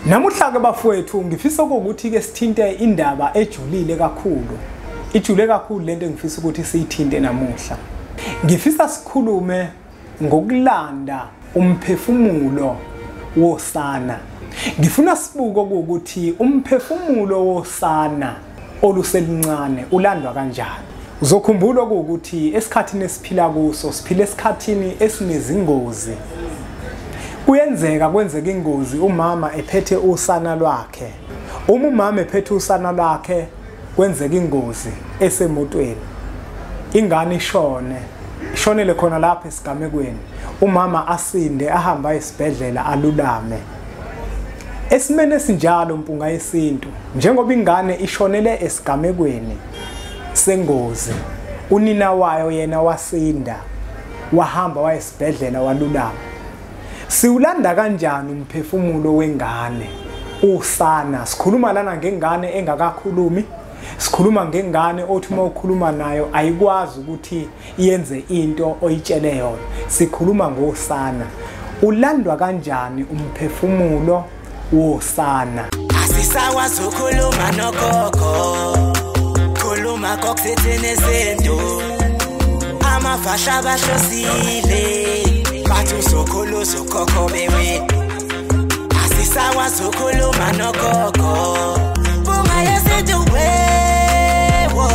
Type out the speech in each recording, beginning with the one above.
Namuhla ke bafowethu ngifisa ukuthi ke sithinte indaba ejulile kakhulu. Ijule kakhulu lento engifisa ukuthi siyithinte namuhla. Ngifisa sikhulume ngokulanda umphefumulo wosana. Ngifuna sibuke ukuthi umphefumulo wosana oluselincane ulandwa kanjani. Uzokhumbula ukuthi esikhathini esiphila kuso siphila esikhathini esinezingozi. Kuyenzeka kwenzeka ingozi umama ephethe usana lwakhe. Uma umama ephethe usana lwakhe kwenzeka ingozi esemotweni. Ingane ishone, ishonele khona lapha esigamekweni. Umama asinde ahamba esibhedlela alulame. Esimene esinjalo Mpunga Yesintu, njengoba ingane ishonele esigamekweni sengozi, unina wayo yena wasinda, wahamba wayesibhedlela walulama. Siwulanda kanjani umphefumulo wengane usana? Sikhuluma lana ngengane engakakhulumi, sikhuluma ngengane othi uma ukhuluma nayo ayikwazi ukuthi iyenze into oyitshele yona. Sikhuluma ngosana. Ulandwa kanjani umphefumulo wosana? Asisakwazi ukukhuluma nogogo, khuluma kokuthini izinto, amafasha bahlosile bathi uzokhulu uzokhokho bewe. Asisakwazi ukukhuluma nogogo, Mpunga Yesintu wewo.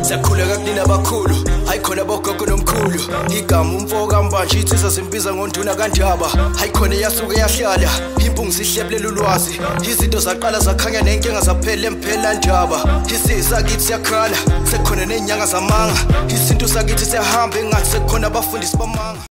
Siyakhuleka kunina abakhulu, hayi khona bogogo nomkhulu. Igama umfo kaMbanje insizwa zimbiza ngonduna kaNdaba. Hayi khona yasuke yahlala, impungu sihlebulela ulwazi. Izinto zaqala zakhanya nenkinga zaphela emphela ndaba. Isizwe sakithi siyakhala, sekukhona nezinyanga zamanga. Isintu sakithi siyahamba engathi sekukhona abafundisi bamanga.